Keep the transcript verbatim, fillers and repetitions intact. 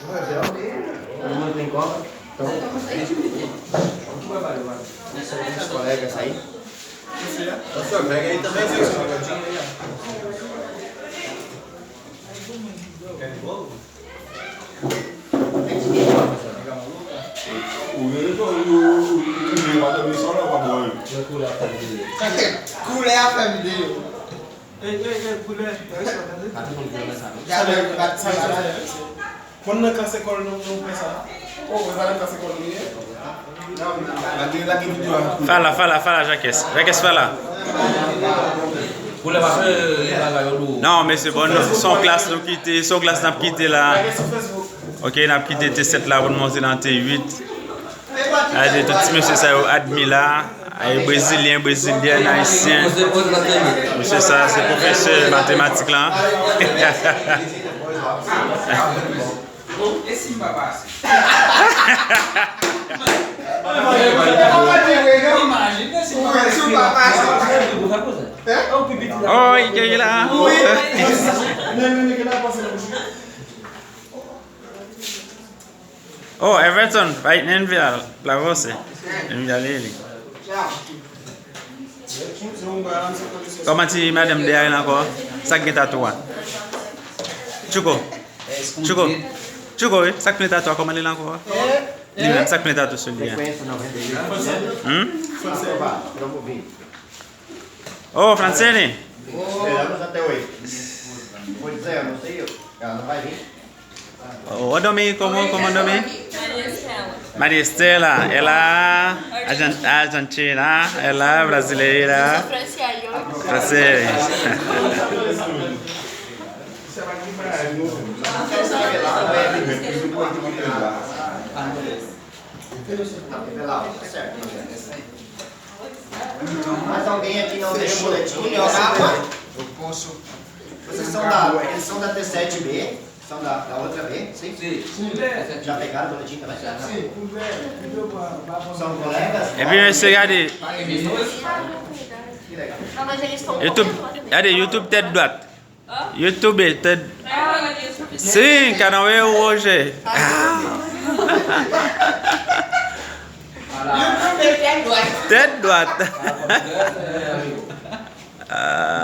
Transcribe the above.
Vamos, vamos. Vamos, vamos. Vamos, vamos. Vamos, vamos. Vamos, vamos. Koulè a fè videyo. Konn nan klas lekòl nou, nou fè sa. Oh, e pa nan klas lekòl nou ye? Lage, lage videyo a. Fala, fala, fala, Jakes. Jakes, fala. Non, mesye, bon, nou, se yon klas nou kite, se yon klas n ap kite la. Lage sou Facebook. Ok, n ap kite T sèt la pou n monte nan T uit. Gade tout ti mesye sa yo, admi la. Ay, brezilyen, brezilyèn, ayisyen. Mesye sa, se pwofesè matematik la. Oh, i genyen la. Oh, Everton, bay Nenvia la vòse. Nenvia li, li. Kòman ti madanm dèyè la ankò? Sa k gen tatou a? Tchouko. Tchouko. Tchouko, wi. Sa k plen tatou a? Kòman li la ankò? Li menm, sa k plen tatou sou li a? Hmm? Oh, Francine. Oh, oh, Domi, kòman, kòman Domi? Maria Estela, ela, Argen-, Argentina, ela, brasileira. Francine. Mas alguém aqui não tem um boletim? Eu posso. Vocês são da, eles são da T sete B? São da, da outra B? Sim? Sim. Já pegaram o boletim também? São colegas? Epi mesye, gade. Que legal. Não, mas eles estão YouTube, gade, YouTube tèt dwat. YouTube, tèt. Sim, canal é hoje. Ah. YouTube tèt dwat. Tèt dwat. Ah.